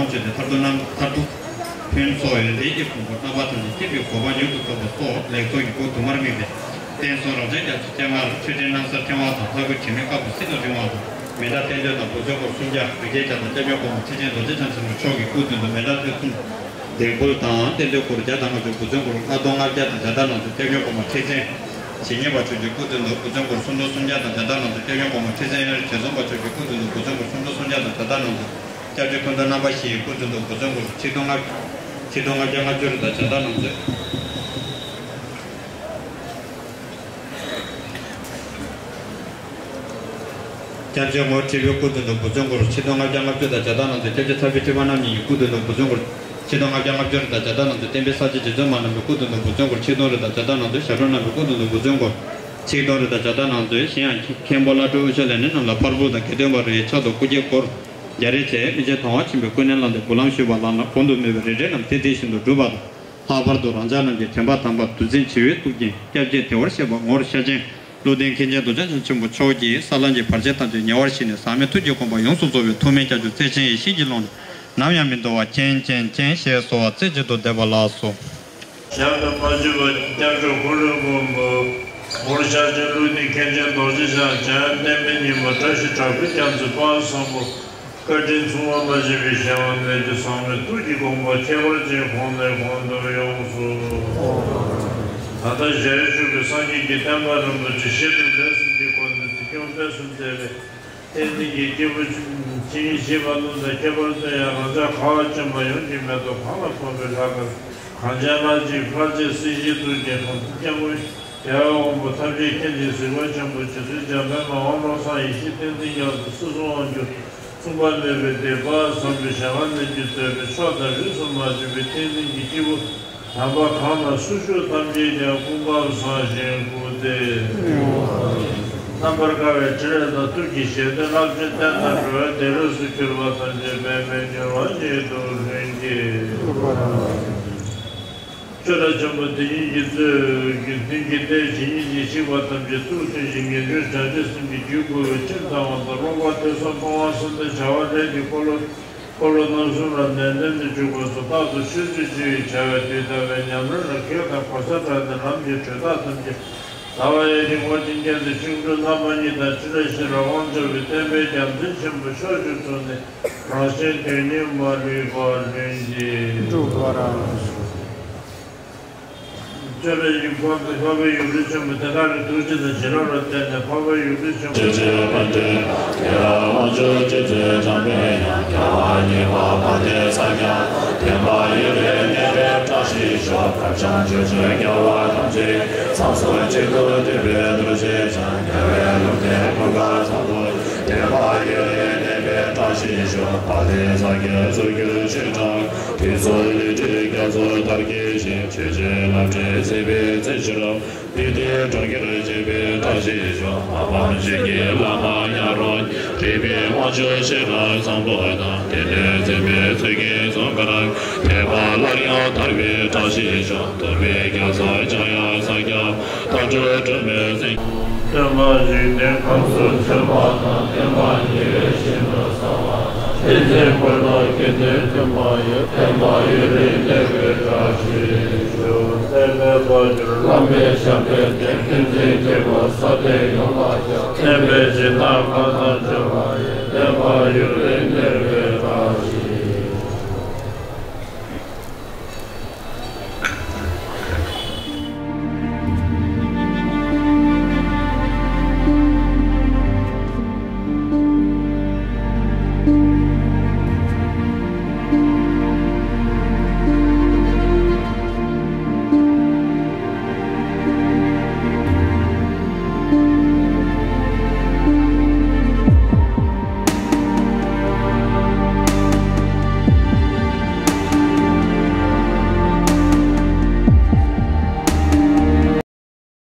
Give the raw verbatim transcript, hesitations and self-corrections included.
བཅོས་ཏེ་མཐར་ཐུག་རྣམ་མཐར་ཐུག་ཕུན་ཚོགས་ཡོན་ཏན་གྱི་ཕུང་པོ་རྣམ་པ་ཐམས་ཅད་སྐྱེ་བའི་གོ་འཕང་མྱུར་དུ་ཐོབ་པ་སོགས་ལེགས་ཚོགས་ཀྱི་སྐུ་དུ་མར་དམིགས་ཏེ། བསྟན་སྲུང་རབ་འབྱམས་རྒྱ་མཚོའི་སྤྱན་སྔར་ཆོས་འབྲེལ་སྣང་གསལ་ཕྲེང་བ་དང་ལྷ་སྐུ་འཆི་མེད་དཀར་པོ་སིལ་དུ་རིང་བ་དང་མཎྜལ་རྟེན་འབྲེལ་དང་བུ་མཚོན་སྐོར་སུམ་བརྒྱ་རིགས་བརྒྱའི་བརྒྱ་དང་སྐྱབས་མགོན་གོང་མ་ཁྲི་ཆེན་རྡོ་རྗེ་འཆང་ཆེན་པོ་མཆོག་གི་སྐུ་མདུན་དུ་མཎྜལ་ཐུན་གསུམ། ལྡེག་ཕུལ་དང་རྟེན་འབྲེལ་སྐོར་བརྒྱ་དང་ལྔ་བཅུ་བུ་མཚོན་སྐོར་ལྔ་སྟོང་ལྔ་བརྒྱ་དང་བརྒྱ་དང་ལྔ་བཅུ་སྐྱབས་མགོན་གོང་མ་ཁྲི་ཆེན་ཇི་སྙེད་པ་མཆོག་གི་སྐུ་མདུན་དུ་བུ་མཚོན་སྐོར་སུམ་སྟོང་སུམ་བརྒྱ་དང་བརྒྱ་དང་ལྔ་བཅུ་སྐྱབས་མགོན་གོང་མ་ཁྲི་ཆེན་ཡོན་རི་ཞལ་འཛོམས་པ་མཆོག་གི་སྐུ་མདུན་དུ་བུ་མཚོན་སྐོར་སུམ་སྟོང་སུམ་བརྒྱ་དང་བརྒྱ་དང་ལྔ་བཅུ་སྐྱབས་རྗེ་ཀུན་འདུས་རྣམ་པ་བཞི་ཡི་སྐུ་མདུན་དུ་བུ་མཚོན་སྐོར་ཆིག་སྟོང་ལྔ་ཆིག་སྟོང་ལྔ་བརྒྱ་ལྔ་བཅུ་རེ་དང་བརྒྱ་དང་ལྔ་བཅུ། སྐྱབས་རྗེ་ངོར་ཁྲི་པའི་སྐུ་མདུན་དུ་བུ་མཚོན་སྐོར་ཆིག་སྟོང་ལྔ་བརྒྱ་ལྔ་བཅུ་དང་བརྒྱ་དང་ལྔ་བཅུ། སྐྱབས་རྗེ་ཚ་བའི་ཁྲི་པ་རྣམ་གཉིས་ཀྱི་སྐུ་མདུན་དུ་བུ་མཚོན་སྐོར་ཆིག་སྟོང་ལྔ་བརྒྱ་ལྔ་བཅུ་རེ་དང་བརྒྱ་དང་ལྔ་བཅུ། བསྟན་པའི་གསར་བརྗེ་རྗེ་བཙུན་མ་རྣམས་ཀྱི་སྐུ་མདུན་དུ་བུ་མཚོན་སྐོར་ཆིག་སྟོང་རེ་དང་བརྒྱ་དང་ལྔ་བཅུ། ཞབས་དྲུང་རྣམས་ཀྱི་སྐུ་མདུན་དུ་བུ་མཚོན་སྐོར་ཆིག་སྟོང་རེ་དང་བརྒྱ་དང་ལྔ་བཅུ། གཞན་ཡང་མཁན་པོ་བླ་སྤྲུལ་དབུ་ཤོག་ལས་སྣེ་རྣམས་ལ་ཕར་ཕུག་དང་དགེ་ལྡན་པ་རེའི་ཕྱག་ཏུ་སྐུ་འགྱེད་སྐོར་བརྒྱ་རེ་བཅས་མི་ཚེ་དང་བ་ཆེན་པོའི་སྐུ་མནན་བླངས་ཏེ་འབུལ་ལམ་ཞུས་པ་ལམ་ལ་གོང་དུ་སྨོས་པའི་རེ་འབྲས་རྣམས་ཏན་ཏན་བཞིན་དུ་འགྲུབ་པ་དང་། ལྷག་པར་དུ་རང་ཅག་རྣམས་ཀྱི་དྲན་པ་དམ་པ་གདུང་འཛིན་བྱེ་བའི་གཏུབ་ཀྱིས་སྐྱབས་རྗེ་བདེ་བར་གཤེགས་པ་ངོར་ཤཱཀྱའི་ཀླུ་ལྡིང་མཁན་ཆེན་རྡོ་རྗེ་འཆང་ཆེན་པོ་མཆོག་གིས་ས་ལམ་གྱི་བར་ཆད་ཐམས་ཅད་ཉེ་བར་ཞི་ནས་ཟག་མེད་ཐུགས་ཀྱི་དགོངས་པ་ཡོངས་སུ་རྫོགས་པའི་ཐུགས་སྨོན་བསྐྱར་བཅོས་བརྩེ་ཆེན་ཡེ་ཤེས་ཀྱི་ཀློང་ནས་ནམ་ཡང་མི་འདོར་བ་མཁྱེན་མཁྱེན་མཁྱེན་ཞེས་གསོལ་བ་རྩེ་གཅིག་ཏུ་འདེབས་པ་ལགས་སོ། ཞབས་དང་མ་བཅུ་པ་སྐྱབས་མཆོག་འཁོར་ལོའི་མགོན་པོ། ངོར་ཤཱཀྱའི་ཀླུ་ལྡིང་མཁན་ཆེན་རྡོ་རྗེ་འཆང་། འཇམ་དབྱངས་བསྟན་པའི་ཉི་མ་བཀྲ་ཤིས་གྲགས་པའི་རྒྱ་མཚོའི་དཔལ་བཟང་པོ། བཀའ་དྲིན་མཚུངས་པ་མ་མཆིས་པའི་གཞན་དབང་ལས་ཀྱི་ཟག་མེད་ཐུགས་ཀྱི་དགོངས་པ་ཁྱད་པར་ཅན་གོང་ནས་གོང་དུ་ཡོངས་སུ། ད་ལྟ་ཞལ་བཞུགས་པའི་སངས་རྒྱས་ཀྱི་བསྟན་པ་རིན་པོ་ཆེ་ཞི་ཁྲོ་ལས་གསུམ་གྱི་སྒོ་ནས་འཛིན་སྐྱོང་སྤེལ་གསུམ་མཛད་པའི་བསྟན་འཛིན་གྱི་སྐྱེས་བུ་ཆེན་བཞི་པ་རྣམས་དང་ཁྱད་པར་དུ་ཡང་རང་ཅག་ཁ་བ་ཅན་པ་ཡོངས་ཀྱི་མེ་ཏོག་གང་ལ་ཕོག་པའི་ལྷ་སྐལ་གངས་ཅན་ལྷ་གཅིག་ཕར་ཕྱིན་སྲིད་ཞིའི་ཐུགས་རྗེ་ཁོང་སྐྱབས་མགོན། རྒྱལ་བའི་དབང་པོ་ཐམས་ཅད་མཁྱེན་ཅིང་གཟིགས་པ་ཆེན་པོ་རྗེ་བཙུན་འཇམ་དཔལ་མ་ཧཱ་ཀློང་གསལ་ཡེ་ཤེས་ཏིང་འཛིན་རྒྱ་མཚོ་སྲིད་གསུམ་དབང་སྒྱུར་མཚུངས་པ་མེད་པའི་བདེ་བ་བཟང་པོའི་ཞལ་སྔ་ནས་ཀྱང་མཛད་པའི་མཆོག་དང་རིས་སུ་མ་ཆད་པའི་བསྟན་འཛིན་གྱི་སྐྱེས་བུ་དམ་པ་གང་ལ་སུ་ཞུགས་ཐམས་ཅད་ཀྱང་སྐུ་ཁམས་བཟང་ཞིང་སྐུ་ཚེ་རྣམ་པར་དགའ་བའི་ཕྲིན་ལས་དང་ཐུགས་ཀྱི་བཞེད་དོན་རླབས་ཆེན་བསྟན་དང་འགྲོ་བའི་བདེ་ལེགས་སུ་གྱུར་པ་ཐམས་ཅད་འབད་མེད་མྱུར་བ་ཉིད་དུ་ལྷུན་གྱིས། ཆོས་གྲྭ་ཆེན་པོ་དེ་ཉིད་ཀྱི་གཙོས་ཀྱི་མདུན་གྱི་གཏེར་ཇི་སྙེད་ཅིག་གཤེགས་པ་ཐམས་ཅད་གཙུག་ཕྱོགས་ཀྱི་དགེ་འདུན་བྱང་ཆུབ་སེམས་ཀྱི་རྒྱུད་བསྐུལ་བའི་ཕྱིར་དང་བ་དང་། ཀློག་པ་ཐོས་བསམ་སྤོང་བ་བསམ་གཏན་བྱ་བ་ལས་ཀྱི་འཁོར་ལོ་འཁོར་ལོ་རྣམ་གསུམ་ལ་ནན་ཏན་དུ་འཇུག་པ་སོགས་རྟག་ཏུ་ཆོས་སྤྱོད་ཅིག་བྱ་བའི་དུས་ལྟ་བའི་ཉམས་ལེན་ལ་གེགས་དང་གོལ་ས་བྲལ་ནས་ལམ་གྱི་གྲོལ་རྟགས་ཐམས་ཅད་ཟླ་བ་ཡི་རིང་པོ་ཅིག་བརྒྱན་ཏེ་བཅིངས་འགྲོལ་རྣམ་པ་གཉིས་དང་ཕྲིན་ལས་ཤེས་རབ་དབང་ཕྱུག་གི་བསྟན་པའི་རྒྱལ་མཚན་ཆེན་པོ་ཕྱོགས་བཅུར་ཚུགས་ནས་རང་གཞན་དོན་གཉིས་མ་ལུས་པ་ལྷུན་གྱིས་གྲུབ་པར། ཆོས་ར་ཡི་འཁོར་དུ་འཕགས་པའི་ཡུལ་གྲུ་ཆེན་པོ་དེ་དག་གི་ཐུགས་རྗེ་དང་བྱིན་རླབས་ལ་བརྟེན་ནས་འཕགས་པའི་ཡུལ་གྲུ་ཆེན་པོ། ཆེ་ཆེ་བ་འདྲེན་ཡ་དབང་ཕྱུག་རྗེ་བཙུན་འཇམ་དཔལ་དབྱངས། རྒྱལ་བ་གཉིས་པ་དཔལ་ལྡན་ས་སྐྱ། བསྟན་པ་ཡུན་རིང་གནས་པའི་བཀྲ་ཤིས་ཤོག །བཀའ་བྱང་ཆོས་ཀྱི་རྒྱལ་བ་ཐམས་ཅད་ཚངས་སོགས་གཅིག་ཏུ་བསྡུས་པའི་རྡོ་རྗེ་འཆང་། རྒྱལ་བའི་ལུང་བསྟན་གོ་འཕང་དང་པོ། བསྟན་པ་ཡུན་རིང་གནས་པའི་བཀྲ་ཤིས་ཤོག །དཔལ་ལྡན་ས་སྐྱའི་གཙུག་གྱུར་ཆོས་གྲགས། དུས་གསུམ་ལས་འབྲས་རྒྱ་མཚོ་ལྟར་རྒྱས་ཤིང་། ཆོས་རྗེ་རབ་འབྲིང་སྲིད་པའི་རྩེ་ཆེན་རབ། དུས་མཐའི་གྲོང་ཁྱེར་འབྱེད་པའི་བཀྲ་ཤིས་ཤོག །མ་ཕམ་ཆོས་ཀྱི་བླ་མ་ཉག་རོང་། རིག་པའི་དབང་ཕྱུག་ཤེས་རབ་བཟང་པོ་དང་། དེ་ལས་འཛིན་པའི་ཚུལ་གྱིས་གསུང་མཁར། ཐེག་པ་སླར་ཡང་དར་བའི་བཀྲ་ཤིས་ཤོག །གདུལ་བྱའི་རྒྱལ་ས་འཇམ་དབྱངས་ས་སྐྱ། མཐའ་གྲོལ་སྒྲོན་མེའི་སེང་། སྟོན་པ་འཇིག་རྟེན་ཁམས་སུ་བྱོན་པ་དང་། བསྟན་པ་ཉི་འོད་བཞིན་དུ་གསལ་བ་དང་། བསྟན་འཛིན་ཀུན་ལ་དགེ་འདུན་བསྟེན་པ་ཡི། བསྟན་པ་ཡུན་རིང་གནས་པའི་བཀྲ་ཤིས་ཤོག །བསྟན་པའི་དཔལ་འབྱོར་བླ་མའི་ཞབས་པད་བརྟན། བསྟན་འཛིན་སྐྱེས་བུ་ས་སྟེང་ཡོངས་ལ་ཁྱབ། བསྟན་པའི་སྦྱིན་བདག་མཁའ་དང་མཉམ་པ་ཡི། བསྟན་པ་ཡུན་རིང་གནས་